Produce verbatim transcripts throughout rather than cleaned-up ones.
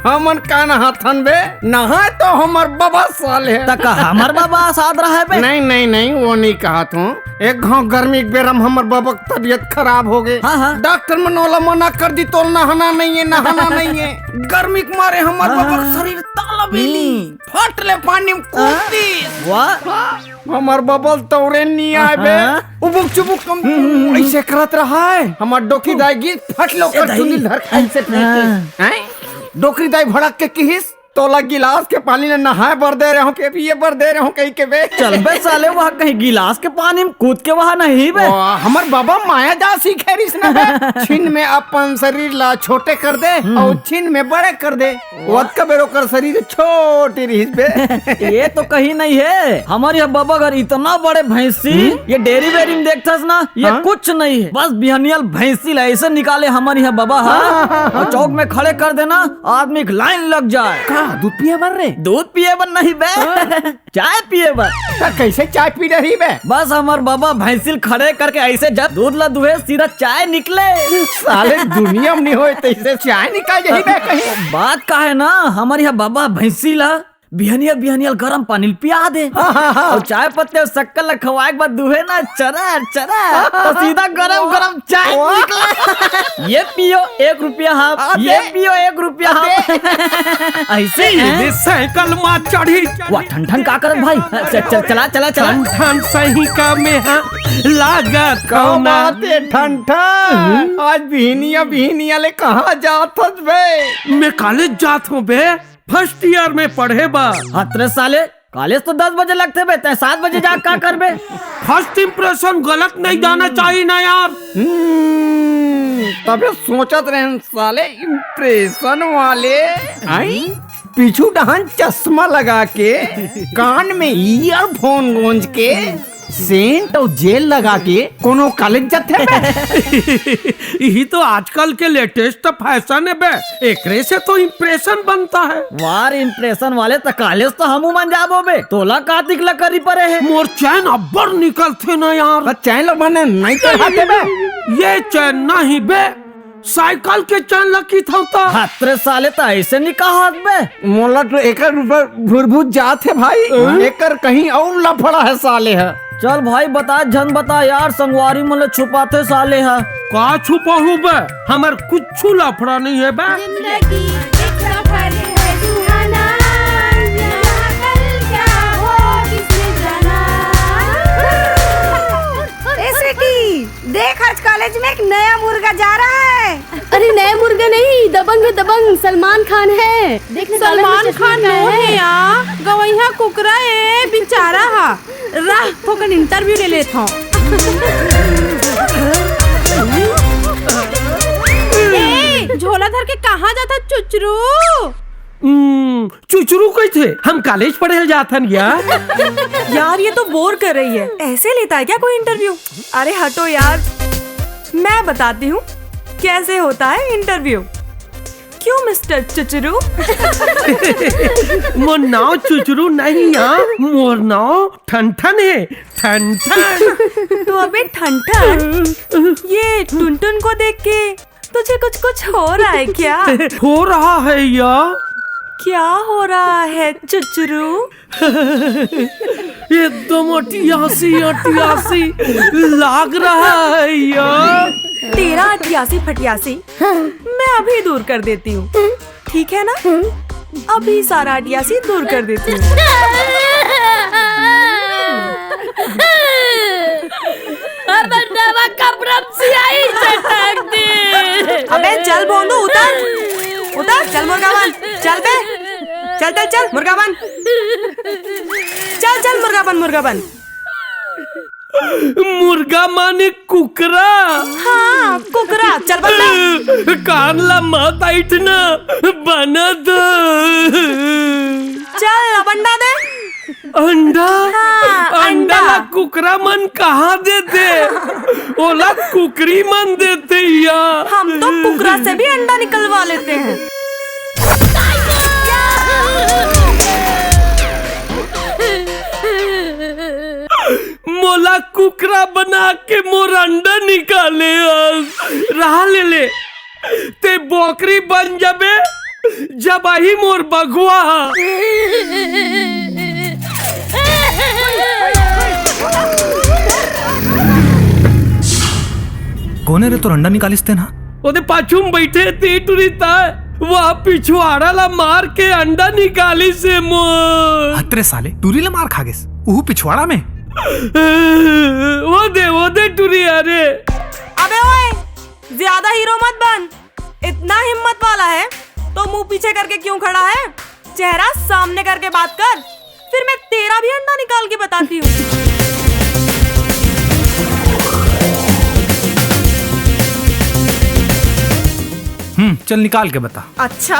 हमन का नहाथन बे? नहाए तो हमर बबा साले। त का हमर बबा साथ रहे बे? नहीं, नहीं, नहीं, वो नहीं कहत हूँ। एक घाव गर्मी के बेरा म हमर बबा के तबीयत खराब हो गए। हाँ, हाँ। डॉक्टर मन ओला मना कर दी, तोल नहाना नहीं है, नहाना नहीं है। गर्मी के मारे हमर हाँ, बबा के हाँ। शरीर ताला बेली। हम्म। फट ले पानी में कूद हाँ? दिस। वाह। हाँ, हमर बबा ल तौरे नहीं आए बे। हाँ। उबुक चुबुक कम हम्म, हम्म, हम्म। ऐसे करत रहा है। हमर डोकी दाई गिस फट ले ए ओकर दाई। चुंदी ल धर के ऐसे फेंकिस। हाँ। हैं? डोकरी दाई भड़क के किहिस, "तोला गिलास के पानी ल नहाए बर दे रहे हो के पिए बर दे रहे हो?" कही के बे। चल बे साले, वहाँ कहीं गिलास के पानी में कूद के वहाँ नहीं बे। ओ, हमर बबा माया जाल सीखे रिहिस ना बे। छिन में अपन शरीर ला छोटे कर दे हम्म। और छिन में बड़े कर दे। ओतका बेर ओकर शरीर छोटे रिहिस बे। ये तो कहीं नहीं है। हमर इहाँ बबा घर इतना बड़े भैंसी, हम्म? ये डेयरी वेरी में देखथस ना, ये हाँ? कुछ नहीं है। बस बिहनिया ल भैंसी ला ऐसे निकाले हमर इहाँ बबा हा। हाँ, हाँ, हाँ, और हाँ। चौक में खड़े कर देना, आदमी के लाइन लग जाए। का दूध पिए बर रे? दूध पिए बर नहीं बे। हाँ। चाय पिए बर। त कैसे चाय पी रही बे? बस हमर बबा भैंसी ल खड़े करके ऐसे जब दूध ला दुहे, सीधा चाय निकले। साले दुनिया में नहीं होए तैसे चाय निकाल जाही बे कहीं। बात का है ना, हमर इहाँ बबा भैंसी ला बिहनिया बिहनिया ल गरम पानी ल पिया दे। हाँ, हाँ, हाँ। और चाय पत्ती और शक्कर ला खवाए के बाद दुहे ना चरा चरा, तो सीधा गरम गरम चाय वाह। निकले। ये पियो, एक रुपया हाफ, अबे। ये पियो, एक रुपया हाफ। अबे। ऐसे ये हैं? दे साइकिल मा चढ़ी, चढ़ी। वाह, ठन ठन का करत भाई? चल, चल, चला, चला, चला। ठन ठन सही का में हाँ लागत का कौना। बात है, ठन ठन? हम्म। आज बिहनिया, बिहनिया ले कहाँ जात हस बे? मैं कॉलेज जात हूँ बे, फर्स्ट ईयर में पढ़े बर। हतरे साले, कॉलेज तो दस बजे लगथे बे, तैं सात बजे जा का करबे? फर्स्ट इंप्रेशन गलत नहीं जाना चाहिए ना यार। हम्म, तबे सोचत रहेन साले इंप्रेशन वाले। आई? पीछू डहान चश्मा लगा के, कान में ईयरफोन गोंज के, सेंट और जेल लगा के कोनो कॉलेज जाथे बे? यही तो आजकल के लेटेस्ट फैशन है बे, एकरे से तो इंप्रेशन बनता है। वार इंप्रेशन वाले त कॉलेज तो हमू मन जाबो बे, तोला का दिखला करी परे है? मोर चैन अब्बड़ निकलथे ना यार। त चैन ल बने नहीं चढ़ाते बे। ये चैन नहीं बे, साइकिल के चैन ल किथव त। हतरे साले त ऐसे नहीं कहत बे। मोला तो एकर ऊपर भुरभुर जात है भाई, हाँ? एकर कहीं और लफड़ा है साले है। चल भाई बता, झन बता यार, संगवारी मन ल छुपाथे साले है। का छुपाहू बे, हमर कुछ लफड़ा नहीं है बे। जिंदगी एक सफर है सुहाना, यहाँ कल क्या हो किसने जाना। ए स्वीटी, देख, आज कॉलेज में एक नया मुर्गा जा रहा है। अरे, नया मुर्गा नहीं, दबंग है, दबंग, सलमान खान है। देख ना, सलमान खान नो है या गवैया कुकरा ए बेचारा हा। रह, थोकन इंटरव्यू ले लेत हूँ। ए, झोला धर के कहाँ जाता चुचरू? हम्म, चुचरू कहिथे, हम कॉलेज पढ़े ल जाथन या। यार, ये तो बोर कर रही है। ऐसे लेता है क्या कोई इंटरव्यू? अरे हटो यार, मैं बताती हूँ कैसे होता है इंटरव्यू। क्यों मिस्टर चुचरू? मोर नाव चुचरू नहीं है, मोर नाव ठनठन है, ठनठन। तो अबे ठनठन, ये टुनटुन को देख के तुझे कुछ कुछ हो रहा है क्या? हो रहा है या? क्या हो रहा है चुचरू? एकदम अटियासी अटियासी लाग रहा है या। तेरा अटियासी फटियासी मैं अभी दूर कर देती हूँ, ठीक है ना? अभी सारा अटियासी दूर कर देती हूँ। हर बंदा कपड़ा सियाही चटक दे। अबे चल भोंदू, उतर, उतर, चल मुर्गा बन, चल बे, चल, चल, चल, मुर्गा बन, चल, चल, मुर्गा बन, मुर्गा बन। मुर्गा माने कुकरा। हाँ, कुकरा, चल बन बे। कान ला मत ऐंठना, बना दो। चल, अब अंडा दे। अंडा? हाँ, अंडा अंडा। ला कुकरा मन कहाँ देथे? ओला कुकरी मन देथे या। हम तो कुकरा से भी अंडा निकलवा लेते हैं। मोला कुकरा बना के मोर अंडा निकाले हस। रहा ले ले। ते बोकरी बन जबे, जब आही मोर बघवा। कोने रे तोर अंडा निकालिस तेन हा? ओदे पाछू में बैठे ते टुरी ता, वह पिछवाड़ा ला मार के अंडा निकालिस हे मोर। हतरे साले, टुरी ले मार खा गेस, उहू पिछवाड़ा में। ओदे, ओदे टुरी, अरे। अबे ओए, ज्यादा हीरो मत बन। इतना हिम्मत वाला है तो मुंह पीछे करके क्यों खड़ा है? चेहरा सामने करके बात कर, फिर मैं तेरा भी अंडा निकाल के बताती हूँ। हम्म, चल निकाल के बता। अच्छा,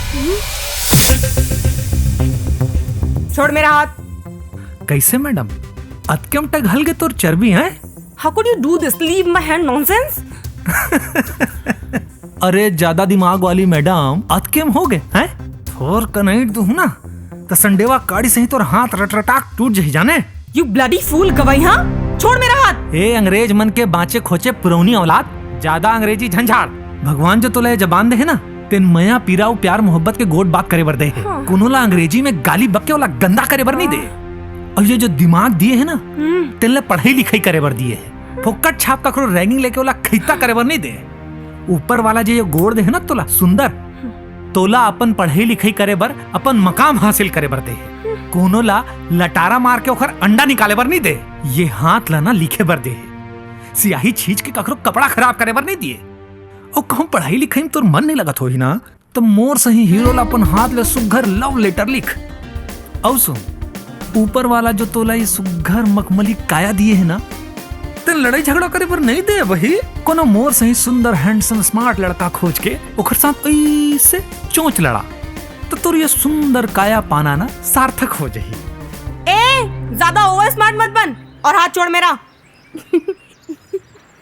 हम्म। छोड़ मेरा हाथ। कैसे मैडम, अतकेम टघल के तोर चर्बी है? How could you do this? Leave my hand, nonsense. अरे ज्यादा दिमाग वाली मैडम, अतकेम हो गे हैं? थोर कनईट दूहूं ना, त संडेवा काड़ी सही तोर हाथ रटरटाक टूट जही जाने। You bloody fool, गवई, हाँ? छोड़ मेरा हाथ। ए अंग्रेज मन के बांचे खोचे पुरौनी औलाद, ज्यादा अंग्रेजी झंझाड़। भगवान जो तोला ये जबान दे हे ना, तेन मया पीरा अउ प्यार मोहब्बत के गोठ बात करे बर दे हे। हाँ। कोनो ला अंग्रेजी में गाली बक के ओला गंदा करे बर नहीं दे। अउ ये जो दिमाग दिए हे ना, हम्म। तेन ला पढ़ाई लिखाई करे बर दिए हे। फोकट छाप कखरो रैगिंग लेके ओला खैता करे बर नहीं दे। ऊपर वाला जे ये गोड़ दे हे ना तोला सुंदर, तोला अपन पढ़ाई लिखाई करे बर, अपन मकाम हासिल करे बर दे हे। कोनो ला लटारा मार के ओखर अंडा निकाले बर नहीं दे। ये हाथ ला ना लिखे बर दे हे, सियाही छींच के कखरो कपड़ा खराब करे बर नहीं दिए। अउ कहूं पढ़ाई लिखाई में तोर मन नहीं लगत होही ना, त मोर सही हीरो ला अपन हाथ ले सुग्घर love letter लिख। अउ सुन, ऊपर वाला जो तोला ये सुग्घर मखमली काया दिए हे ना, तेन लड़ाई झगड़ा करे बर नहीं दे भाई। कोनो मोर सही सुंदर, handsome, smart लड़का खोज के ओखर साथ ऐसे चोंच लड़ा, त तोर ये सुंदर काया पाना ना सार्थक हो जाही। ए, ज्यादा over smart मत बन और हाथ छोड़ मेरा।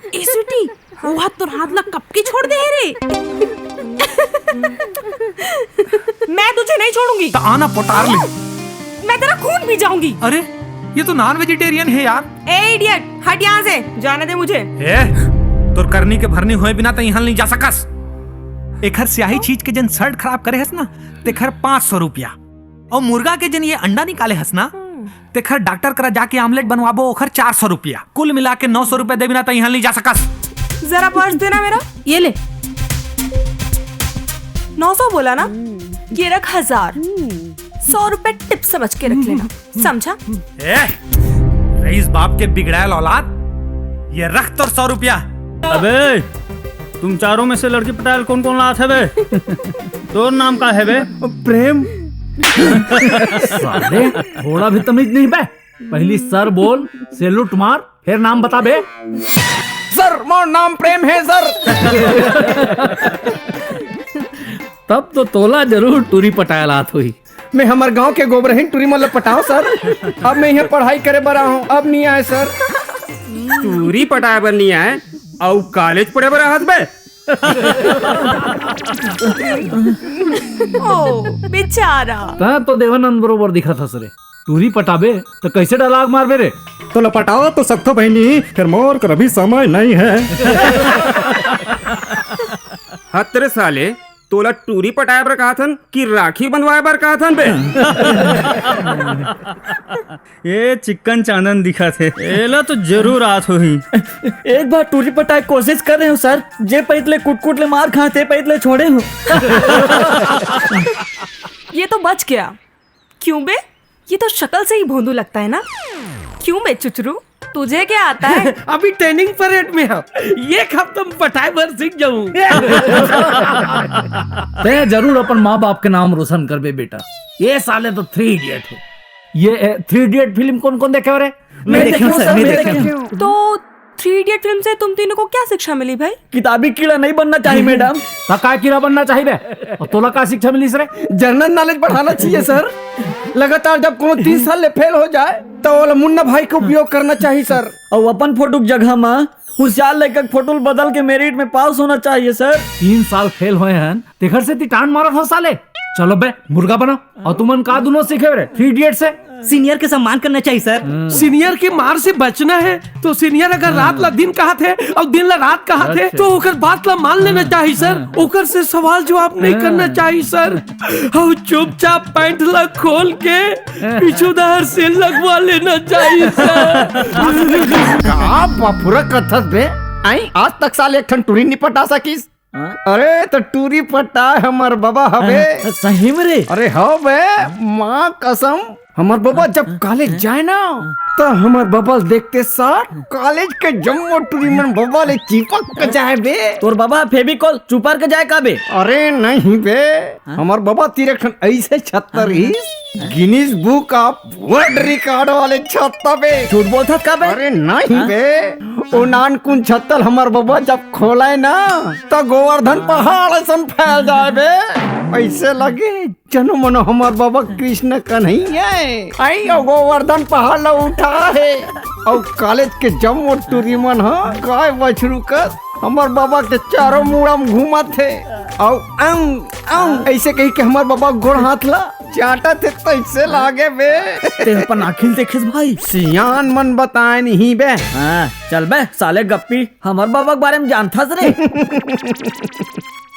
ए स्वीटी, वो हाथ तोर हाथ ला कब के छोड़ दे हे रे? मैं तुझे नहीं छोड़ूंगी। त आना पोटार ले। मैं तेरा खून पी जाऊंगी। अरे, ये तो non vegetarian है यार। ए idiot, हट यहाँ से, जाने दे मुझे। ए, तोर करनी के भरनी होए बिना त इहां नहीं जा सकस। एखर सियाही छींच के जेन shirt खराब करे हस ना, तेखर पाँच सौ रुपया। अउ मुर्गा के जेन ये अंडा निकाले हस ना, तेखर डॉक्टर करा जाके आमलेट बनवाबो, ओखर चार सौ रुपया। कुल मिला के नौ सौ रुपया देबे ना त इहां नहीं जा सकस। जरा पर्स देना मेरा। ये ले। नौ सौ बोला ना? ये रख हजार। सौ रुपए टिप समझ के रख लेना, समझा? ए, रईस बाप के बिगड़ायल औलाद, ये रख तोर सौ रुपया। अबे, तुम चारों में से लड़की पटायल कौन कौन लात है बे? तोर नाम का है बे? प्रेम। साले, थोड़ा भी तमीज नहीं बे। पहली सर बोल, सैल्यूट मार, फिर नाम बता बे। सर, मोर नाम प्रेम है सर। तब तो तोला जरूर टूरी पटायल आत होही। मैं हमर गांव के गोबरहीन टूरी मन ल पटाओ सर। अब मैं इहां पढ़ाई करे बर आहूं, अब नहीं आए सर। टूरी पटाए बर नहीं आए, अउ कॉलेज पढ़े बर आहत बे। ओ, बेचारा। तैं तो देवानंद बरोबर दिखत हस रे। टूरी पटाबे त कैसे डायलॉग मारबे रे? तोला पटाओ तो सकथो बहिनी, फिर मोर कर अभी समय नहीं है। हतरे साले, तोला टूरी पटाए बर कहत हन कि राखी बंधवाए बर कहत हन बे? ए चिक्कन चांदन दिखत हे, एला तो जरूर आत होही। एक बार टूरी पटाए कोशिश करे हंव सर, जे पइत ले कुटकुट ले मार खांव ते पइत ले छोड़े हंव। ये तो बच गया। क्यों बे? ये तो शक्ल से ही भोंदू लगता है ना? क्यों बे चुचरू, तुझे क्या आता है? अभी ट्रेनिंग परेड में हंव, एक हफ्ता में पटाए बर सीख जाहूं। तैं जरूर अपन माँ बाप के नाम रोशन करबे बेटा। ये साले तो थ्री इडियट हे। ये, ए, थ्री इडियट फिल्म कौन कौन देखे हो रे? मैं देखे हूँ सर, मैं देखे हूँ। तो थ्री इडियट फिल्म से तुम तीनों को क्या शिक्षा मिली भाई? किताबी कीड़ा नहीं बनना चाहिए मैडम। त का कीड़ा बनना चाहिए बे? अउ तोला का शिक्षा मिलिस रे? जनरल नॉलेज बढ़ाना चाहिए सर। लगातार जब कोनो तीन साल ले फेल हो जाए, त ओला मुन्ना भाई के उपयोग करना चाहिए सर। अउ अपन फोटो के जगह म होशियार लइका के फोटो ल बदल के मेरिट में पास होना चाहिए सर। तीन साल फेल होए हन, तेखर सेती टांट मारत हो साले। चलो बे, मुर्गा बनाओ। अउ तुमन का दुनो सीखे रे, थ्री इडियट से? सीनियर के सम्मान करना चाहिए, सर। सीनियर के मार से बचना है, तो सीनियर अगर रात ला दिन कहत हे अउ दिन ला रात कहत हे, अच्छा। तो ओकर बात ला मान लेना चाहिए, सर। ओकर से सवाल जवाब नहीं करना चाहिए, सर। अउ चुपचाप पैंट ला खोल के पीछू डहर से लगवा लेना चाहिए, सर। का बापुरा कथस बे? आई, आज तक साले एक ठन टूरी नहीं पटा सकिस। हाँ? अरे, तो टूरी पटा हमर बबा हवे। हाँ, सही में रे? अरे हव बे, माँ कसम, हमर बबा जब कॉलेज जाए ना, तो हमर बबा ल देखते साथ कॉलेज के जम्मो टूरी मन बबा ले चिपक के जाए बे। तोर बबा फेविकोल चुपर के जाए का बे? अरे नहीं बे, हाँ? हमर बबा तीर एक ठन ऐसे छत्तर हाँ, ही, हाँ। Guinness book of world record वाले छत्ता बे। झूठ बोलथस का बे? अरे नहीं हाँ? बे, ओ नानकुन छत्ता ल हमर बबा जब खोले ना, त गोवर्धन पहाड़ असन फैल जाए बे। ऐसे लगे जनो मनो हमर बबा कृष्ण कन्हैया हे। आई अउ गोवर्धन पहाड़ ला उठा हे। अउ कॉलेज के जम्मो टूरी मन ह गाय बछरू कस हमर बबा के चारों मुड़ा म घूमत हे। अउ अंग, अंग, ऐसे कही के हमर बबा गोड़ हाथ ला चाटत हे, तैसे लागे बे। ते अपन आँखी ल देखिस भाई। सियान मन बताए नहीं बे। हाँ, चल बे, साले गप्पी, हमर बबा के बारे में जानथस रे?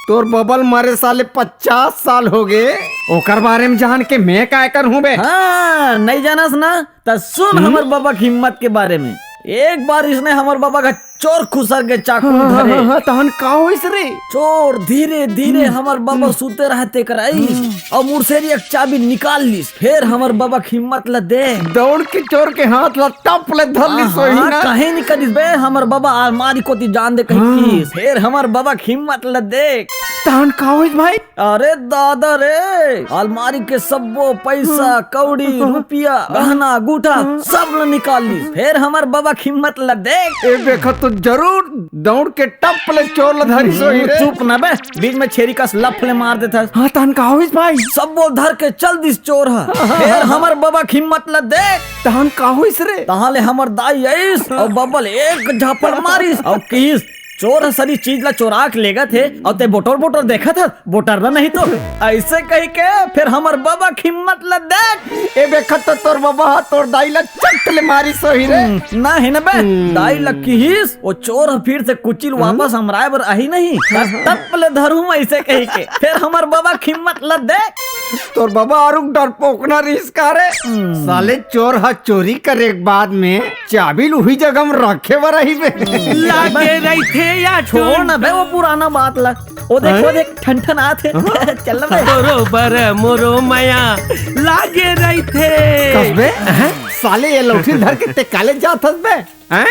तोर बबा ल मरे साले पचास साल हो गे, ओकर बारे में जान के मैं काय करहूँ बे? हाँ, नहीं जानस ना, त सुन हम्म? हमर बबा के हिम्मत के बारे में। एक बार इसने हमर बबा का चोर खुसर के चाकू हाँ, हाँ, धरे। हाँ, हाँ, तहन का होइस रे? चोर धीरे धीरे हम्म। हमर बबा हम्म। सुते रहते कर आइस हम्म। अउ मुरसेरी एक चाबी निकाल लिस। फेर हमर बबा के हिम्मत ल देख। दौड़ के चोर के हाथ ल टप ले धर लिस हाँ, होही हाँ, ना। कहीं नहीं करिस बे, हमर बबा अलमारी कोती जान दे कहीं हाँ। किस। फेर हमर बबा के हिम्मत ल देख। तहन का होइस भाई? अरे दादा रे, अलमारी के सब्बो पैसा, हाँ। कौड़ी, हाँ। रुपया, हाँ। गहना, गूठा, हाँ। सब ल निकाल लिस। फेर हमर बबा के हिम्मत ल देख। ए देखा तो जरूर दौड़ के टप ले चोर ल धरिस होही रे। चुप ना बे, बीच में छेरी कस लफ ले मार देथस। हाँ, तहन का होइस भाई? सब्बो धर के चल दिस चोर ह। फेर हमर बबा के हिम्मत ल देख। तहन का होइस रे? तहाँ ले हमर दाई आइस अउ बबा ल एक झापड़ मारिस अउ किहिस, "चोर ह सरी चीज ला चोरा के लेगत हे, अउ ते बोटर बोटर देखत हस, बोटर ना नहीं तो।" ऐसे कही के फेर हमर बबा के हिम्मत ला देख। ए देखत तो तोर बबा ह तोर दाई ला चट ले मारिस होही रे। हम्म, ना हे ना बे, हम्म। दाई ला किहिस, ओ चोर ह फिर से कुची ल हम्म। वापस हमराए बर आही नहीं, हम्म। टप ले धरूँ ऐसे कही के। फेर हमर बबा के हिम्मत ला देख। तोर बबा अरुग डरपोकना रिहिस का रे? हम्म। साले चोर ह चोरी करे के बाद में चाबी ल उही जगह म रखे बर आही बे। लागे रहिथे या छोड़ ना बे वो पुराना बात ला। ओ देख, हैं? ओ देख, ठन ठन आत हे। हाँ? चल ना बे। तोरो बर मोरो मया लागे रहिथे। कस बे? हैं? साले ये लौठी धर के ते काले जात हस बे? हैं?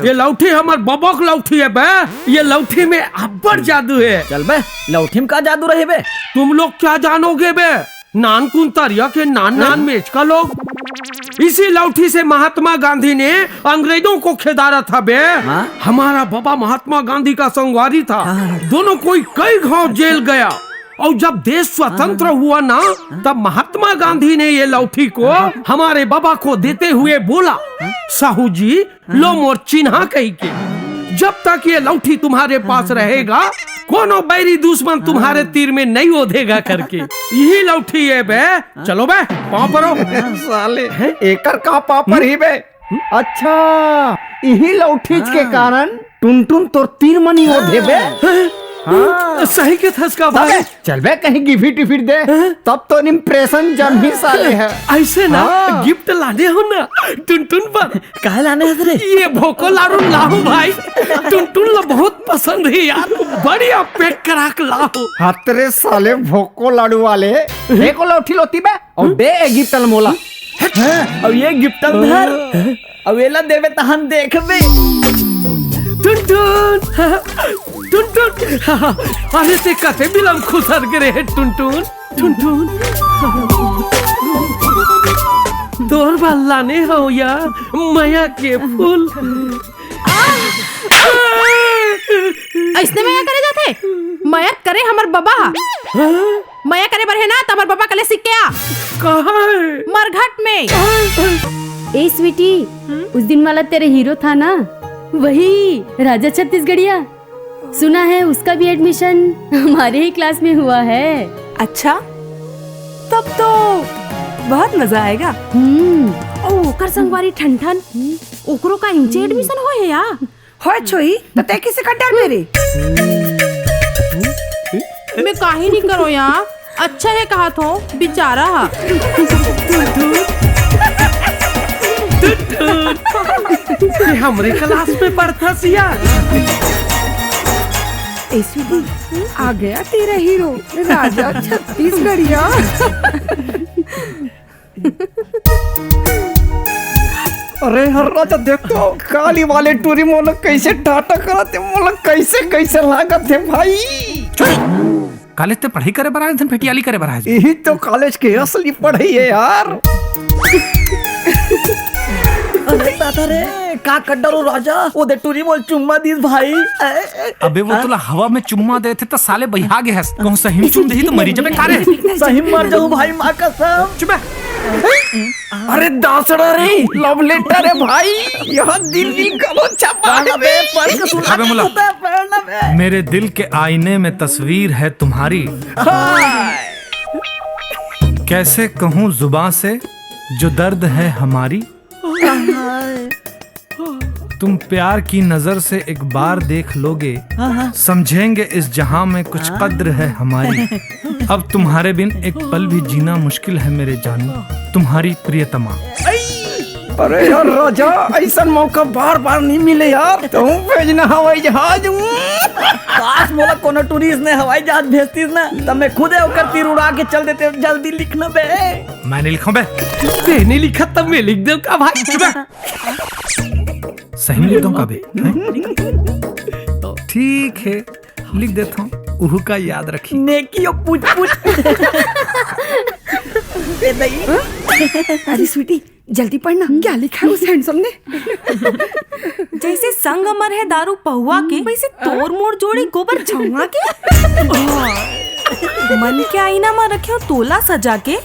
ये लौठी हमर बबा के लौठी हे बे। ये लौठी में अब्बड़ जादू हे। चल बे, लौठी में का जादू रही बे? तुम लोग क्या जानोगे बे? नानकुन तरिया के नान नान हैं? मेचका लोग। इसी लौठी से महात्मा गांधी ने अंग्रेजों को खेदारा था बे। हाँ? हमारा बाबा महात्मा गांधी का संगवारी था। हाँ। दोनों कोई कई घाव जेल गया। और जब देश स्वतंत्र हाँ। हुआ ना, हाँ। तब महात्मा गांधी ने ये लौठी को हाँ। हमारे बाबा को देते हुए बोला, हाँ। "साहू जी, हाँ। लो मोर चिन्हा कही के। जब तक ये लौठी तुम्हारे पास हाँ। रहेगा, कोनो बैरी दुश्मन तुम्हारे हाँ। तीर में नहीं ओधेगा," करके। यही लौठी है बे। हाँ। चलो बे, पाँव परो। साले, हैं? एकर का पाँव पर ही बे? अच्छा, इही लौठीच के हाँ। कारण टुनटुन तोर तीर म नइ ओधे बे। हाँ। हाँ। सही के थस का भाई। अबे, चल बे कहीं गिफ्ट टिफ्ट दे, हाँ। तब तो इम्प्रेशन जमही साले ह। ऐसे ना, हाँ। गिफ्ट लाने हो ना टुनटुन बर। काहे लाने हस रे? ये भोको लाडू लाहू भाई, टुनटुन ला बहुत पसंद हे यार, बढ़िया पैक करा के लाहू। हत रे साले भोको लाडू वाले, एको लौठी लोती बे। अउ दे ए गिफ्ट ल मोला। हाँ, अउ ये गिफ्ट ल धर। अउ एला देबे तहन देखबे। टुनटुन, टुनटुन, अरे ते कते बिलम खुसर गे रे टुनटुन, टुनटुन। तोर बर लाने हव यार, मया के फूल। अइसने मया करे जाथे? मया करे हमर बबा ह। हाँ? मया करे बर हे ना, त हमर बबा कले सीख के आ। कहाँ हे? मरघट में। ए स्वीटी, उस दिन वाला तेरे हीरो था ना, वही राजा छत्तीसगढ़िया। सुना है उसका भी एडमिशन हमारे ही क्लास में हुआ है। अच्छा, तब तो बहुत मजा आएगा। हम्म। ओ, ओकर संगवारी ठनठन, ओकरो का इमचे एडमिशन होए हे या? होए छुई, त तैं किसे कर डरबे रे? मैं काहे नहीं करो यार, अच्छा हे कहा थो, बेचारा हा। ये हमरे क्लास में पढ़ता सिया। ए स्वीटी, आ गया तेरा हीरो, राजा छत्तीसगढ़िया। अरे हर राजा, देख तो काली वाले टूरी मोला कैसे टाटा करत हे, मोला कैसे कैसे लागत हे भाई। कॉलेज ते पढ़ाई करे बर आए, धन फेटियाली करे बर आए। यही तो कॉलेज के असली पढ़ाई हे यार। अरे दादा रे, का कर डरो राजा, वो दे टूरी मोला चुम्मा दीस भाई। अबे वो तोला हवा में चुम्मा देथे त साले बइहा गे हस, कहूँ सही में चुम देही त मरी जबे का रे। सही में मर जाऊँ भाई, माँ कसम। चुप बे। अरे दासड़ा रे, love letter हे भाई, यहाँ दिल्ली करो छपा। पढ़ना बे, पढ़ के सुना अबे मोला। पढ़ना बे। मेरे दिल के आईने में तस्वीर है तुम्हारी। हाय। कैसे कहूँ जुबां से जो दर्द है हमारी। तुम प्यार की नजर से एक बार देख लोगे, हाँ, हाँ। समझेंगे इस जहां में कुछ हाँ। कद्र है हमारी। अब तुम्हारे बिन एक पल भी जीना मुश्किल है मेरे जानू, तुम्हारी प्रियतमा। अरे यार राजा, ऐसा मौका बार बार नहीं मिले यार, तुम भेजना हवाई जहाज। काश मोला कोनो टूरिस्ट ने हवाई जहाज भेजतीस ना, तब मैं खुदे ओकर तीर उड़ा के चल देते। जल्दी लिखना बे। मैं नहीं लिखूं बे। ते नहीं लिखा तब मैं लिख दूं का भाई? चुप बे। सही में लिख दूं का बे? हैं? ठीक है, लिख देता हूँ। उहू का याद रखी। नेकियो पूछ पूछ। ए दई। अरे स्वीटी, जल्दी पढ़ना, क्या लिखा है उस हैंडसम ने? जैसे संग अमर है दारू पहुआ के, वैसे तोर मोर जोड़ी गोबर छहुआ के। मन के आईना म रखे हो तोला सजा के,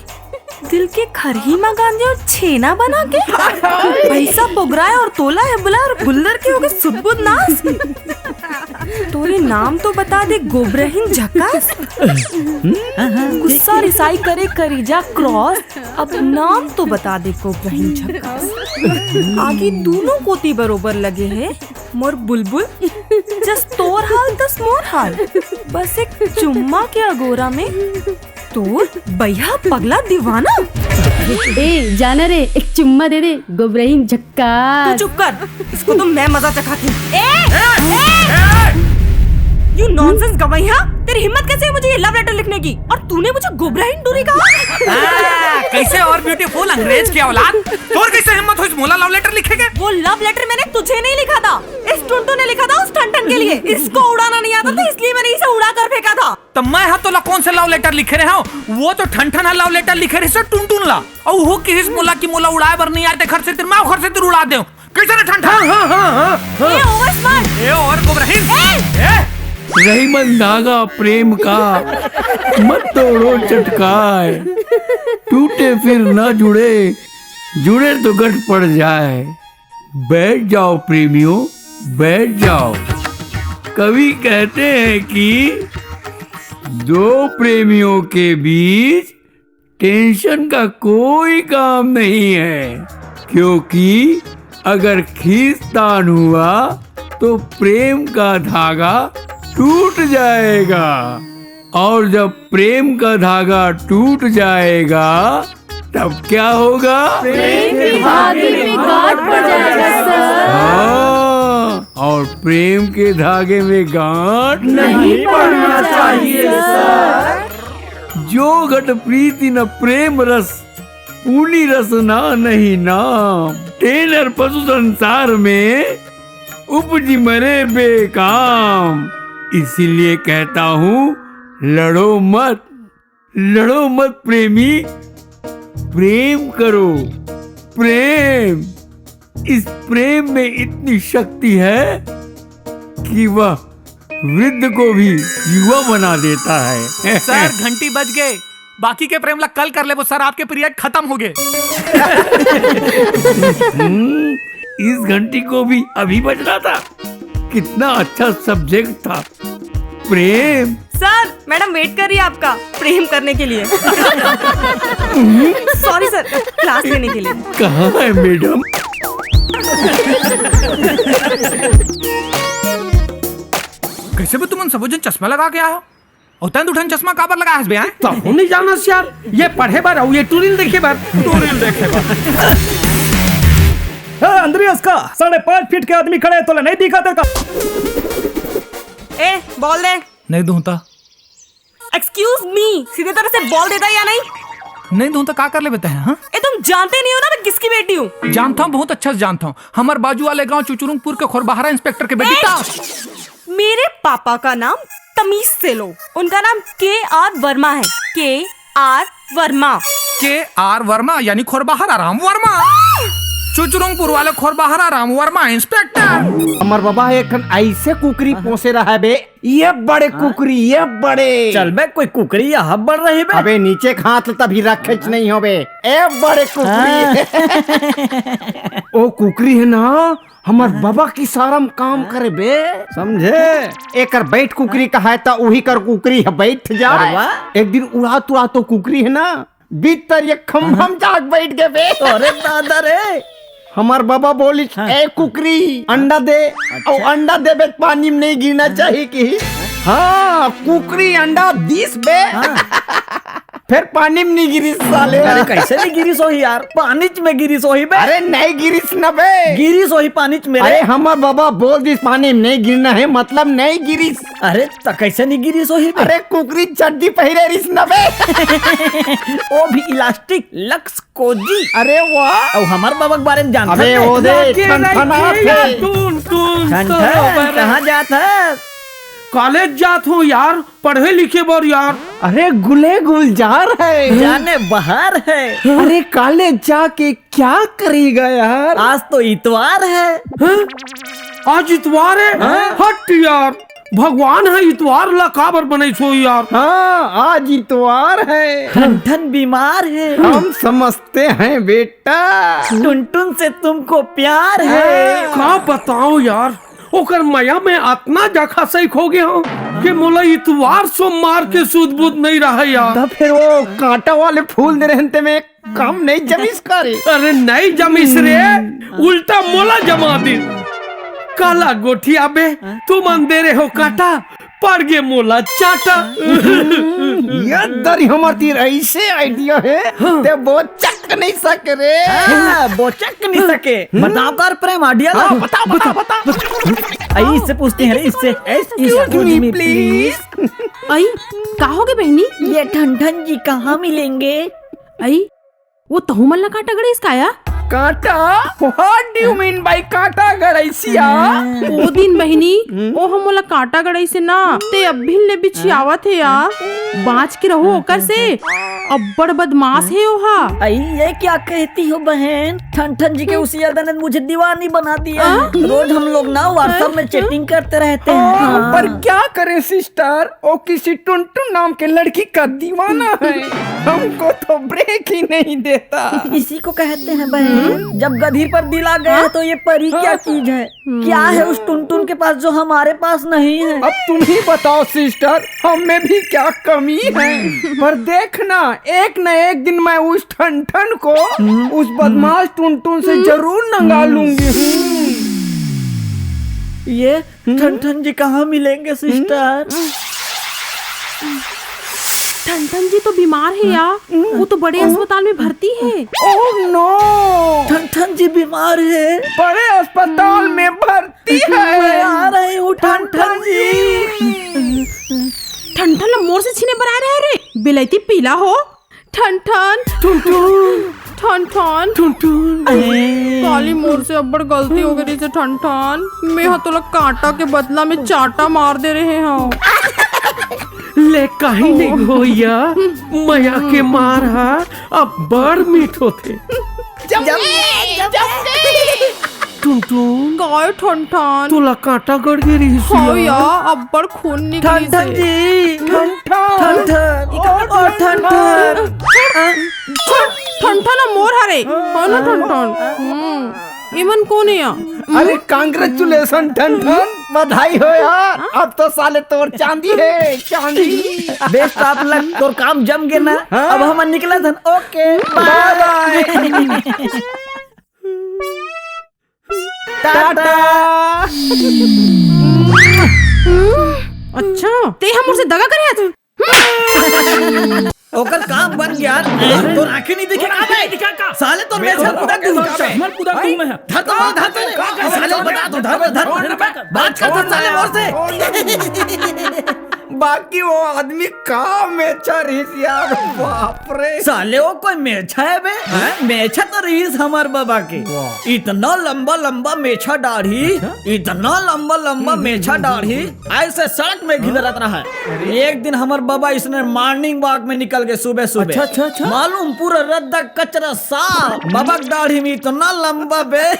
दिल के खरही म गांधे हो छेना बना के। भैंसा बोगराए और तोला है बुला और गुल्लर के होगे सुदबुद नास। तोरे नाम तो बता दे गोबरहीन झकास। गुस्सा रिसाई करे करीजा क्रॉस। अब नाम तो बता दे गोबरहीन झकास। आगी दूनों कोती बरोबर लगे हे मोर बुलबुल। जस तोर हाल तस मोर हाल। बस एक चुम्मा के अगोरा में तोर बइहा पगला दीवाना। ए जाना रे, एक चुम्मा दे दे गोबरहीन झक्कास। तू चुप कर, इसको तो मैं मजा चखाती हूँ। ए, ए, यू नॉनसेंस गवैया, तेरी हिम्मत कैसे है मुझे ये लव लेटर लिखने की? और तूने मुझे गोबरहीन टूरी कहा? हाँ, कैसे और ब्यूटीफुल अंग्रेज की औलाद, तोर कैसे हिम्मत होइस मोला लव लेटर लिखे के? वो लव लेटर मैंने तुझे नहीं लिखा था, इस टुनटुन ने लिखा था उस ठनठन के लिए। इसको उड़ाना नहीं आता था, इसलिए मैंने इसे उड़ा कर फेंका था। त मैं ह तोला कोन से लव लेटर लिखे रहे हूँ? वो तो ठनठन ह लव लेटर लिखे रहिस टुनटुन ला, अउ वो किहिस मोला कि मोला उड़ाए बर नहीं आए, ते घर से तिर मैं घर से तिर उड़ा देव। कैसे रे ठनठन? हाँ, हाँ, हाँ, हाँ, हाँ। ये ओवर स्मार्ट। ये ओवर गोबरहीन। ए! ए! रही मन धागा प्रेम का, मत तोड़ो चटकाए, टूटे फिर ना जुड़े, जुड़े तो गठ पड़ जाए। बैठ जाओ प्रेमियों, बैठ जाओ। कवि कहते हैं कि दो प्रेमियों के बीच टेंशन का कोई काम नहीं है, क्योंकि अगर खींचतान हुआ तो प्रेम का धागा टूट जाएगा, और जब प्रेम का धागा टूट जाएगा तब क्या होगा? प्रेम के धागे में गांठ पड़ जाएगा, सर। हाँ, और प्रेम के धागे में गांठ नहीं पड़ना चाहिए, सर। जो घट प्रीति न प्रेम रस, पूनी रस ना नहीं नाम। तेनर पशु संसार में उपजी मरे बेकाम। इसीलिए कहता हूँ, लड़ो मत, लड़ो मत प्रेमी, प्रेम करो। प्रेम, इस प्रेम में इतनी शक्ति है कि वह वृद्ध को भी युवा बना देता है। सर, घंटी बज गए, बाकी के प्रेम ला कल कर लेबो सर, आपके पीरियड खत्म हो गए। हम्म, इस घंटी को भी अभी बजना था। कितना अच्छा सब्जेक्ट था प्रेम। सर, मैडम वेट कर रही है आपका प्रेम करने के लिए। सॉरी सर, क्लास लेने के लिए। कहाँ है मैडम? कैसे भी तुमन सबो झन चश्मा लगा के आए हो? अउ तैं दू ठन चश्मा काबर लगाए हस बे, हैं? तहूं नहीं जानस यार, ये पढ़े बर अउ ये टूरिल देखे बर। टूरिल देखे बर। ए, अंदरियस का साढ़े पाँच फीट के आदमी खड़े हे, तोला नहीं दिखा तेरे का? ए, बॉल दे। नहीं दूं त। Excuse me, सीधे तरह से बॉल देता या नहीं? नहीं दूं त का कर लेबे तैं, हाँ? ए, तुम जानते नहीं हो ना मैं किसकी बेटी हूँ। जानता हूँ, बहुत अच्छा से जानता हूँ। हमर बाजू वाले गांव चुचुरुंगपुर के खोरबहरा इंस्पेक्टर के बेटी ए, का। मेरे पापा का नाम तमीज से लो, उनका नाम के आर वर्मा है। के आर वर्मा। के आर वर्मा यानी खोरबहरा राम वर्मा। चुचुरुंगपुर वाले खोरबहरा राम वर्मा इंस्पेक्टर। हमर बाबा एक ठन ऐसे कुकरी पोसे रहा है बे, ये बड़े कुकरी, ये बड़े। चल बे, कोई कुकरी या हब बढ़ रही बे। अबे नीचे के हाथ ल तभी रखेच नहीं हो बे। ए बड़े कुकरी। हाँ। ओ कुकरी है ना, हमर बाबा की सारम काम करे बे। समझे? एकर बैठ कुकरी कहाय त उही कर कुकरी ह बैठ जाय। अरे वाह। एक दिन उड़ात उड़ात ओ कुकरी है ना, भीतर ये खंभा म जाके बैठ गे बे। अरे दादा रे। हमर बाबा बोलिस, हाँ। ए कुकरी, अंडा दे। अच्छा। अउ अंडा देबे त पानी म नहीं गिरना चाहिए कि। हाँ, कुकरी अंडा दिस बे। हाँ। फेर पानी म नहीं गिरिस साले। अरे कैसे नहीं गिरिस होही यार, पानीच में गिरिस होही बे। अरे नहीं गिरिस न बे। गिरिस होही पानीच में रे। अरे हमर बाबा बोल दिस पानी म नहीं गिरना है, मतलब नहीं गिरिस। अरे त कैसे नहीं गिरिस होही बे? अरे कुकरी चड्डी पहिरे रिस न बे। ओ भी इलास्टिक लक्स कोजी। अरे वाह। अउ हमर बाबा के बारे में जानत अबे हस? ओ दे, लगे ठन ठन रखे आत या हे। टून टून ठन ठन, सरोवर। कहाँ जात हस? कॉलेज जात हूँ यार, पढ़े लिखे बर यार। अरे गुले गुलजार है। जाने बहार है। अरे कॉलेज जाके क्या करेगा यार? आज तो इतवार है। हैं? आज इतवार है? हाँ। हट यार, भगवान ह इतवार ला काबर बनइस हो यार? हाँ, आज इतवार है। ठन ठन बीमार है। हम समझते हैं बेटा। टुनटुन से तुमको प्यार है। का बताओं यार, ओकर मया में अतना जखा सही खो गे हंव कि मोला इतवार सोमवार के सुध बुध नहीं रहा यार। त फेर ओ कांटा वाले फूल दे रहेन ते में काम नहीं जमिस का रे? अरे नहीं जमिस रे, उल्टा मोला जमा दिस। काला गोठियाबे, तुमन दे रहे हो कांटा, पड़ गे मोला चांटा। ये दरी हमर तीर ऐसे आइडिया है, हाँ। ते बोचक नहीं सके रे। हाँ, बोचक नहीं सके। बताओ कर प्रेम आइडिया ला। हाँ, बता, बता, बता। अई, इससे पूछते हैं रे, इससे। Excuse me, please। अई, का होगे बहिनी? ये ठन ठन जी कहाँ मिलेंगे? अई, वो तहू मन ला कांटा गड़इस का या? कांटा? What do you mean by कांटा गड़इस या? ओ दिन बहिनी, ओ ह मोला कांटा गड़इस हे ना, ते अभिन ले बिछियावत हे या। बांच के रहू ओकर से, अब्बड़ बदमाश हे ओहा। अई, ये क्या कहती हो बहन? ठन ठन जी के उस यादव ने मुझे दीवानी बना दिया है। रोज हम लोग ना WhatsApp में chatting करते रहते हैं। हाँ, पर क्या करें सिस्टर, वो किसी टुनटुन नाम के लड़की का दीवाना है। हमको तो ब्रेक ही नहीं देता। इसी को कहते हैं बहन, जब गधी पर दिल आ गया तो ये परी क्या चीज है? क्या है उस टुनटुन के पास जो हमारे पास नहीं है? अब तुम ही बताओ सिस्टर, हम में भी क्या कमी है? पर देखना, एक न एक दिन मैं उस ठन ठन को उस बदमाश टुनटुन से जरूर नंगा लूंगी। ये ठन ठन जी कहाँ मिलेंगे सिस्टर? ठन ठन जी तो बीमार हे या, वो तो बड़े अस्पताल में भर्ती हे। Oh no! ठन ठन जी बीमार हे। बड़े अस्पताल में भर्ती हे। मैं आ रही हूँ ठन ठन जी। ठन ठन ला मोर से छीने बर आ रहे रे, बिलैती पीला हो। ठन ठन। टुनटुन। ठन ठन। टुनटुन। काली मोर से अब्बड़ गलती हो गई से ठन ठन। मैं ह तोला कांटा के बदला में चांटा मार दे रहे हंव। ले काहीं नहीं होय या, मया के मार ह अब्बड़ मीठ होथे। जम, जम, जम। टुनटुन। काय ठन ठन? तोला कांटा गड़ गे रिहिस हव या। या, अब्बड़ खून निकलिस हे। ठन ठन जी, ठन ठन। ठन ठन। ओ, ओ, ठन ठन। ठन ठन मोर हरे। हो ना ठन ठन? हम्म। इमन कोन हे या? अरे, congratulation ठन ठन। बधाई हो यार, अब तो साले तोर चांदी हे, चांदी। बेस्ट आप लग, तोर काम जम गे ना। हाँ। अब हमन निकलत हन। ओके, बाय बाय। टाटा। अच्छा, ते ह मोर से दगा करे हस? ओकर काम बन गया। तोर आंखें नहीं दिखे का बे? साले तोर मेछा पुदा दूं। चश्मा पुदा दूं मैं। धर तो, धर तो। साले बता तो, धर, धर। बात कर तो साले मोर से। बाकी वो आदमी का मेछा रहिस यार, बाप रे। साले वो कोई मेछा हे बे? हैं? मेछा तो रहिस हमर बबा के। वाह। इतना लंबा लंबा मेछा दाढ़ी, अच्छा? इतना लंबा लंबा हम्म, मेछा हम्म, दाढ़ी, हम्म। ऐसे सड़क में घिलरत रहा है। अरे। एक दिन हमर बबा इसने मॉर्निंग वॉक में निकल गए सुबह सुबह। अच्छा, अच्छा, अच्छा। मालूम पूरा रद्दा कचरा साफ, बबा के दाढ़ी में इतना लंबा बे।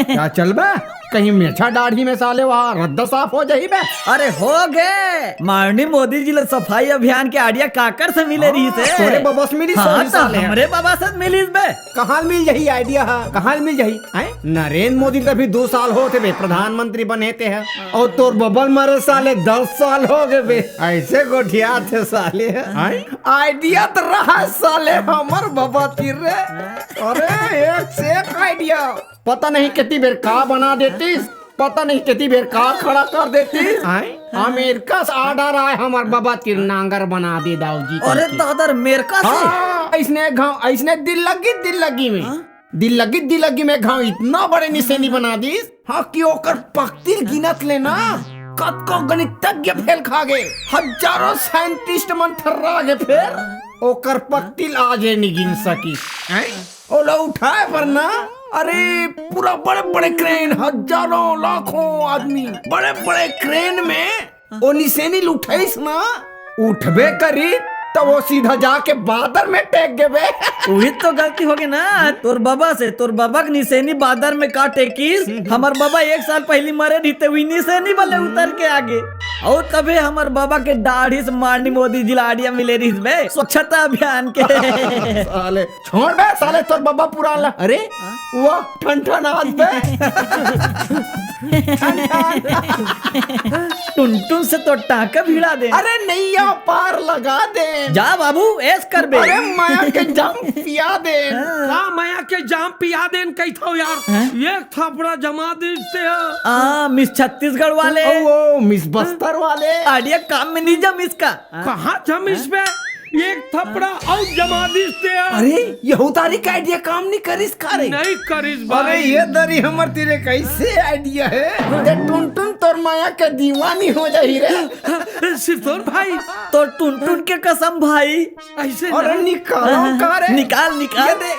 क्या चल बे? कहीं मेछा दाढ़ी में साले वहाँ रद्दा साफ हो जाही बे? अरे हो गे, माननीय मोदी जी ल सफाई अभियान के आइडिया काकर से मिले रहिस हे? तोरे बबा से मिलिस हाँ, होही तो साले। हमरे बबा से मिलिस बे। कहाँ मिल जाही आइडिया हा? कहाँ मिल जाही? हैं? नरेंद्र मोदी ल अभी दू साल होत हे बे, प्रधानमंत्री बने ते ह। अउ तोर बबा ल मरे साले दस साल हो गे बे। ऐसे गोठियाथे साले। हैं? आइडिया तो रहा साले हमर बबा तीर रे। अरे एक से एक आइडिया। पता नहीं कितनी बेर का बना देतिस, पता नहीं कितनी बेर का खड़ा कर देतिस। हैं? अमेरिका से ऑर्डर आए हमर बबा तीर नांगर बना दे दाऊ जी अरे करके। दादा, अमेरिका से? हाँ, अइसने घाव, अइसने दिल लगी, दिल लगी में। हाँ? दिल लगी, दिल लगी में घाव इतना बड़े निसेनी बना दिस, हाँ, कि ओकर पक्तिल गिनत ले ना, कतको गणितज्ञ फेल खा गे, हजारों साइंटिस्ट मन थर्रा गे, फेर ओकर पक्तिल आज ए नी गिन सकिस। हैं? ओला उठाए बर ना, अरे, पूरा बड़े-बड़े क्रेन, हजारों, लाखों आदमी, बड़े-बड़े क्रेन में ओ निसेनी ल उठाइस ना, उठबे करी, त ओ सीधा जाके बादर में टेक गे बे। उही तो गलती हो गे ना, तोर बबा से, तोर बबा के निसेनी बादर में का टेकिस, हमर बबा एक साल पहिली मरे रहिते, उही निसेनी बले उतर के आगे। अउ तभे हमर बबा के दाढ़ी से माननीय मोदी जी ला आइडिया मिले रहिस बे, स्वच्छता अभियान के। साले, छोड़ बे, साले, तोर बबा पुरान ला। अरे, हाँ? वो ठनठनात बे। टुनटुन से तो टांका भिड़ा दे। अरे, नैया पार लगा दे। जा बाबू, ऐस कर बे। अरे, मया के जाम पिया दे। हाँ। का मया के जाम पिया देन कहिथव यार? हाँ? एक थपड़ा जमा दिस ते ह। आ, मिस छत्तीसगढ़ वाले। ओ, ओ, मिस बस्तर वाले। आइडिया काम में नहीं जमिस का? हाँ? कहाँ जमिस बे? एक थपड़ा अउ जमा दिस ते ह। अरे, यहू तारी का आइडिया काम नहीं करिस का रे? नहीं करिस अरे, भाई। ये दरी हमर तीर कइसे आइडिया हे? ते टुनटुन तोर मया के दीवानी हो जाही रे। सिरतोन भाई। तोर टुनटुन के कसम भाई। अइसे अरे ना। निकाल, हाँ, का रे? निकाल, निकाल। ये दे।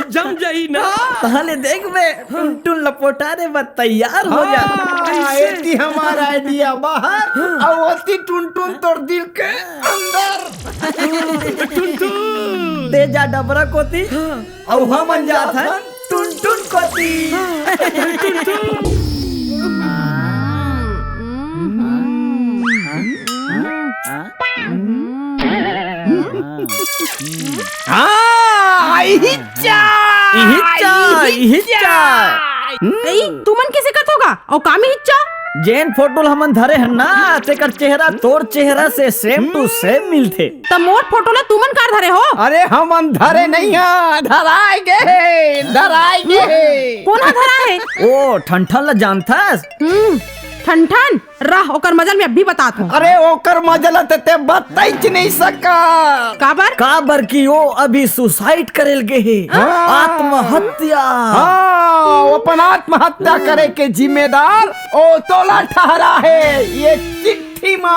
जम जाही ना। तहां ले देख बे, टुनटुन लपोटारे बर तैयार हो जा। हाँ, अइसे। एती हमर आइडिया बाहर, अउ ओती टुनटुन तोर दिल के अंदर। टुनटुन। ते जा डबरा कोती। हाँ। अउ हमन जात हन टुनटुन कोती। हाँ, इहिच्चा। इहिच्चा, इहिच्चा। ए, तुमन कइसे करथव गा? अउ का में इहिच्चा? जेन फोटो ल हमन धरे हन ना, तेकर चेहरा तोर चेहरा से same to same मिलथे। त मोर फोटो ला तुमन काबर धरे हो? अरे हमन धरे नइ हन, धराय गे हे, धराय गे हे। कोन ह धराय हे? ओ ठनठन ला जानथस? हम्म, ठनठन? रह, ओकर मजा ल मैं अभी बतात हंव। अरे ओकर मजा ला ते, ते बताइच नइ सकस। काबर? काबर कि ओ अभी suicide करे ल गे हे। हाँ। आत्महत्या। हाँ, ओ अपन आत्महत्या करे के जिम्मेदार ओ तोला ठहरा हे। ये चिट्ठी चिट्ठी मा।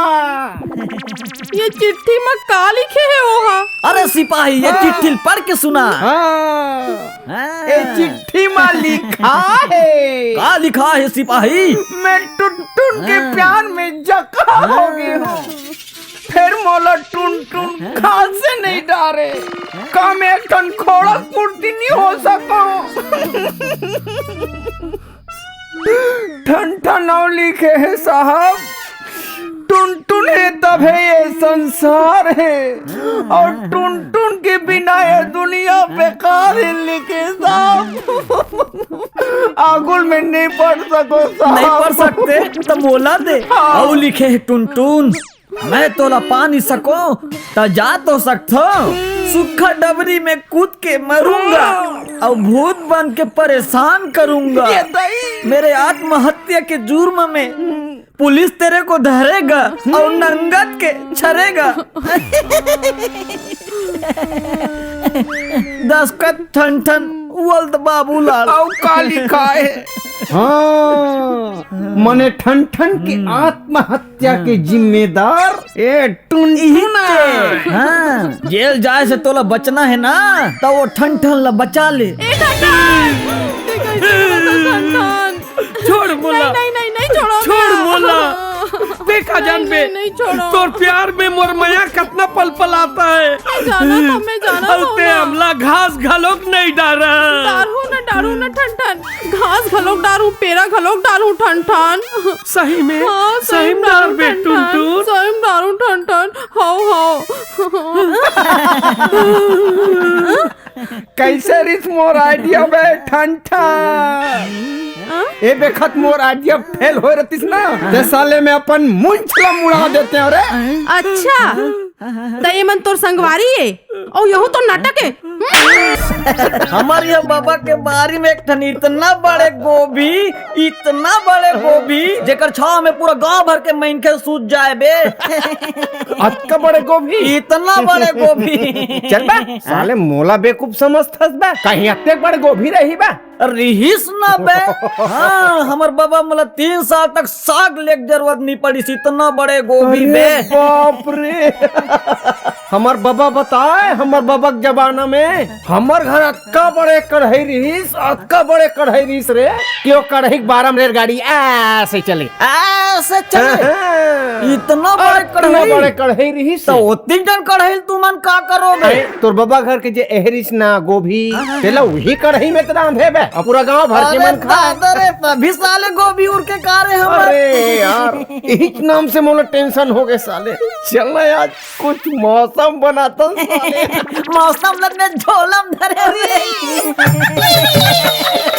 ये चिट्ठी मा का लिखे हे ओहा? अरे सिपाही, ये हाँ। चिट्ठी ल पढ़ के सुना। हाँ। हाँ। ये चिट्ठी मा लिखा हे। का लिखा हे सिपाही? मैं टुनटुन के हाँ। प्यार में जख्म हो हाँ। गे हंव। फेर मोला टुनटुन हाँ। खांसे नइ डारे। हाँ। का मैं एक ठन खोड़ा कुर्ती नइ हो सकंव? ठनठन अउ लिखे हे साहब, टुनटुन हे तभे ये संसार हे, अउ टुनटुन के बिना ये दुनिया बेकार हे लिखे साहब। आगुल में नहीं पढ़ सको साहब। नहीं पढ़ सकते त मोला दे। हाँ। अउ लिखे हे टुनटुन, मैं तोला पा नहीं सको त जा तो सकथो। सुक्खा डबरी में कूद के मरूंगा, अउ भूत बन के परेशान करूंगा। ये दई। मेरे आत्महत्या के जुर्म में पुलिस तेरे को धरेगा अउ नंगत के छरेगा। दस्खत ठन ठन, वल्द बाबूलाल। अउ का लिखाय हे? हाँ, मने ठन ठन के आत्महत्या के जिम्मेदार ए टुनटुन। हाँ, जेल जाए से तोला बचना हे ना, त वो ठन ठन ला बचा ले। ए ठन ठन! ते कैसे बोलत हस ठन ठन? छोड़ मोला। नहीं, नहीं, नहीं, नहीं, छोड़ो छोड़ ना। मोला। देखा जान बे, नहीं, नहीं, छोड़ो। तोर प्यार में मोर मया कतना पलपलात हे। मैं जाना था, मैं जाना था अउ ते ना। हमला घास घलोक नहीं डारा। डारहूं ना, डारहूं ना, ठन ठन। घास घलोक डारहूं, पेरा घलोक डारहूं, ठन ठन। सही में? हाँ, सही सही में डारहूं, डारबे, ठन ठन। टुनटुन? सही में डारहूं, ठन ठन। हव, हव। कैसे रिस मोर idea बे ठन ठन? हाँ? ए बेखत मोर idea fail होय रहतिस ना, ते साले में अपन मुंछ ला मुड़ा देते हैं रे। अच्छा, त ये मन तोर संगवारी हे, अउ यहू तो नाटक हे। हमर ये बबा के बारी में एक ठन इतना बड़े गोभी, इतना बड़े गोभी, जेकर छाव में पूरा गांव भर के मनखे सूत जाए बे। अतका बड़े गोभी? इतना बड़े गोभी। चल बे, साले मोला बेवकूफ समझथस बे? कहीं अतेक बड़े गोभी रही बे? रिहिस ना बे। हाँ, हमर बबा मोला तीन साल तक साग लेक जरूरत नहीं पड़िस, इतना बड़े गोभी अरे बे। बाप रे। हमर बबा बताए, हमर बबा के जमाना में हमर घर अतका बड़े कढ़ाई रिहिस, अतका बड़े कढ़ाई रिहिस रे, कि वो कढ़ाई के बारम रेलगाड़ी ऐसे चले। ऐसे चले? हाँ, हाँ। इतना बड़े अतना कढ़ाई? बड़े कढ़ाई रिहिस तो रे। ओतिक जन कढ़ाई तुमन का करो बे? अरे, तोर बबा घर के जे एहरिस ना गोभी, हाँ, हाँ, तेला हाँ। उही कढ़ाई में त रांधे बे। अब पूरा गांव भर के अरे मन खा। दादा रे, तभी साले गोभी उड़ के का रे हमर। अरे यार, इही के नाम से मोला tension हो गए साले। चल ना यार, कुछ मौसम बनाता साले। मौसम लगने झोलम धरे रे।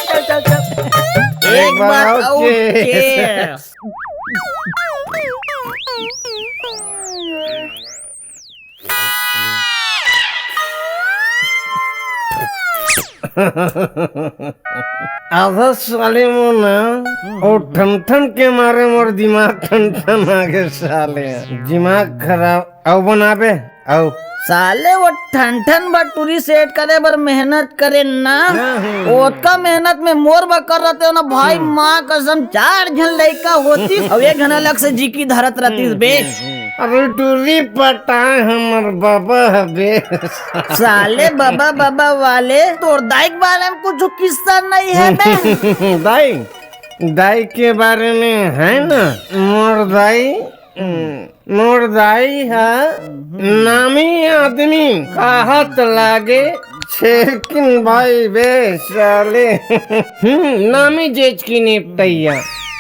चल, चल, चल। एक एक बार बार और और cheers। Cheers। आधा साले मोर ना, अउ ठन ठन के मारे मोर दिमाग ठन ठन आगे साले। दिमाग खराब, अउ बनाबे, अउ। साले वो ठन ठन बर टूरी set करे बर मेहनत करे ना, हाँ, हाँ। ओतका मेहनत में मोर बर कर रहते हो ना भाई, हाँ। माँ कसम चार झन लइका होतिस, अउ एक झन अलग से जिकी धरत रहतिस बे। अरे टूरी पटाए हमर बबा हबे। साले बबा बबा वाले, तोर दाई के बारे में कुछ किस्सा नहीं है बे? दाई, दाई के बारे में है ना, मोर दाई, हम्म, मोर दाई ह नामी आदमी कहत लागे छेरकिन भाई बे साले। हम्म, नामी जेच की निपटैया।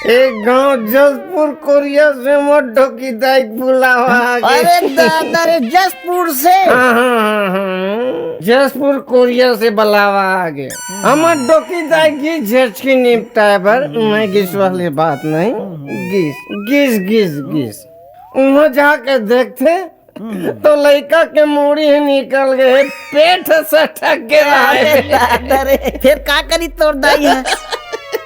एक गांव जसपुर कोरिया से मोर डोकी दाई के बुलावा आ गे। अरे दादा रे, जसपुर से? हाँ, हाँ, हाँ, हाँ। जसपुर कोरिया से बुलावा आ गे। हमर डोकी दाई के जेच की निपटाए बर मैं गिस वाली बात नहीं। गिस, गिस, गिस, गिस। उहाँ जाके देखथे, तो लइका के मुड़ी ह निकल गे, पेट ह सटक गे अरे हे। दादा रे, फेर का करी तोर दाई ह?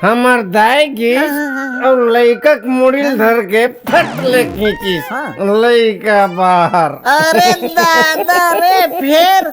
हमर दाई गिस हाँ, हाँ, हाँ। अउ लइका के मुड़ी ल धर के फट ले खींचिस। हाँ। लइका बाहर। अरे दादा रे, फेर?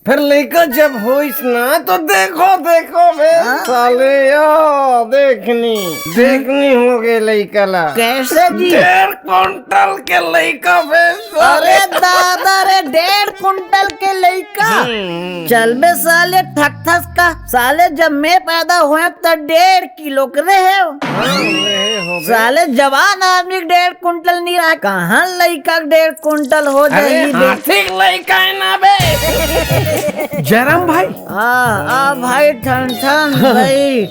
फेर लइका जब होइस ना, तो देखो, देखो बे हाँ? साले, या देखनी, देखनी हो गे लइका ला। कैसे जी? डेढ़ कुंटल के लइका बे साले। अरे दादा रे, डेढ़ कुंटल के लइका? हम्म। चल बे साले, ठकथस का? साले, जब मैं पैदा होएंव, त डेढ़ किलो के रहे हो। हाँ, रहे हो बे। साले, जवान आदमी के डेढ़ कुंटल नहीं रहा, कहाँ लइका के डेढ़ कुंटल हो अरे, जाही बे? हाथी के लइका है ना बे। जयराम भाई। हाँ, आ भाई ठन ठन भाई।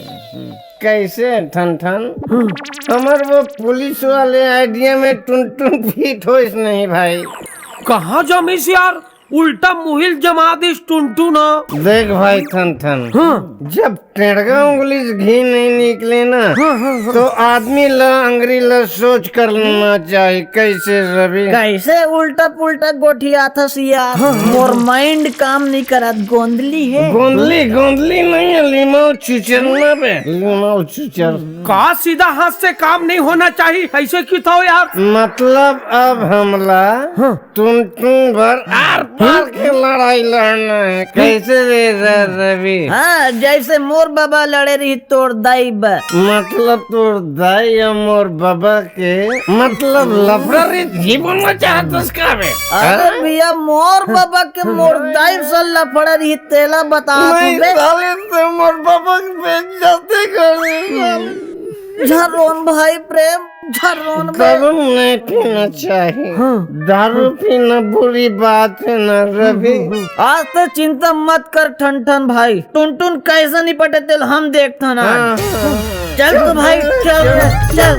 कैसे ठन ठन? हमर वो पुलिस वाले idea में टुनटुन fit होइस नहीं भाई। कहाँ जमिस यार? उल्टा मुहिल जमा दिस टुनटुन ह। देख भाई ठन ठन, हाँ। जब टेड़गा उंगली से घी नहीं निकले ना, हाँ, हाँ, हाँ। तो आदमी ला अंगरी ला सोच कर लेना चाहिए। कैसे रवि? कैसे उल्टा पुल्टा गोठियाथस यार? हाँ, हाँ, मोर हाँ। माइंड काम नहीं करत, गोंदली है। गोंदली, गोंदली नहीं है, लिमाऊ चुचरना बे, लिमाऊ चुचर। का सीधा हाथ से काम नहीं होना चाहिए, ऐसे क्यों था यार? मतलब अब हमला हाँ। टुनटुन बर आर पार के लड़ाई लड़ना है। कैसे रे र-, रवि? हाँ, जैसे मोर बाबा लड़े रही तोर दाई बा। मतलब तोर दाई और मोर बाबा के, मतलब लफड़ा रे जी बोलना चाहत हस का बे? अरे हाँ? भैया, मोर बाबा के मोर दाई से लफड़ा रही, तेला बता नहीं, तू बे। साले से मोर बाबा के बेइज्जती कर दे साले। झरोन भाई प्रेम, झरोन बे। दारू नहीं पीना चाहिए। हाँ। दारू पीना बुरी बात है ना रवि। आज तो चिंता मत कर ठन ठन भाई, टुनटुन कैसे निपटे तेल हम देखता ना। हाँ। चल तो भाई, चल, चल।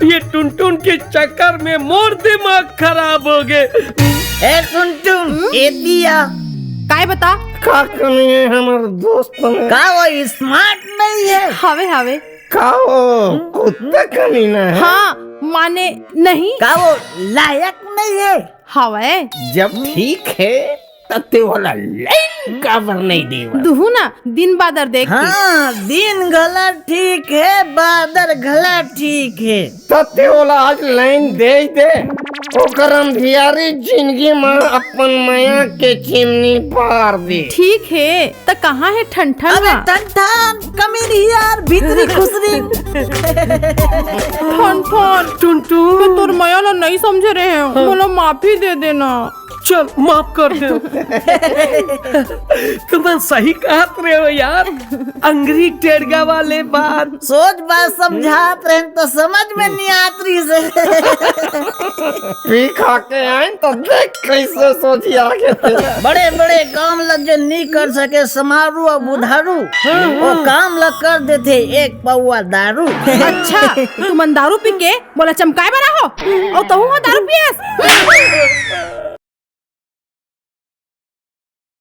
ये टुनटुन के चक्कर में मोर दिमाग खराब हो गए। ए टुनटुन, ए दिया। काय बता? का कमी है हमारे दोस्त में? का वो स्मार्ट नहीं है? हवे, हवे। का वो कुत्ता कमीना है? हाँ, माने नहीं। का वो लायक नहीं है? हवे। जब ठीक है, त ते वाला लाइन काबर नहीं देवा? दुहू ना, दिन बादर देख के। हाँ, दिन घला ठीक है, बादर घला ठीक है। त ते ओला आज लाइन दे दे, ओकर अंधियारी जिंदगी म अपन मया के चिमनी बार दे। ठीक है, त कहाँ है ठन ठन अबे हा? ठन ठन, कमी नहीं यार, भीतरी खुसरी। ठन ठन, टुनटुन। मैं तोर मया ला नहीं समझे रहे हूँ, हाँ। मोला माफी दे देना। चल, माफ कर दे। तुमन सही कहत रहे हो यार, अंगरी टेड़गा वाले बात। सोच बात समझात रहे तो समझ में नहीं आत रही से। पी खा के आए तो देख कैसे सोची आगे थे। बड़े बड़े काम ला जो नहीं कर सके, समारू और बुधारू, वो काम ला कर देते एक पौवा दारू। अच्छा, तुमन दारू पी के मोला चमकाए बर आहो, अउ तहू ह दारू पियस?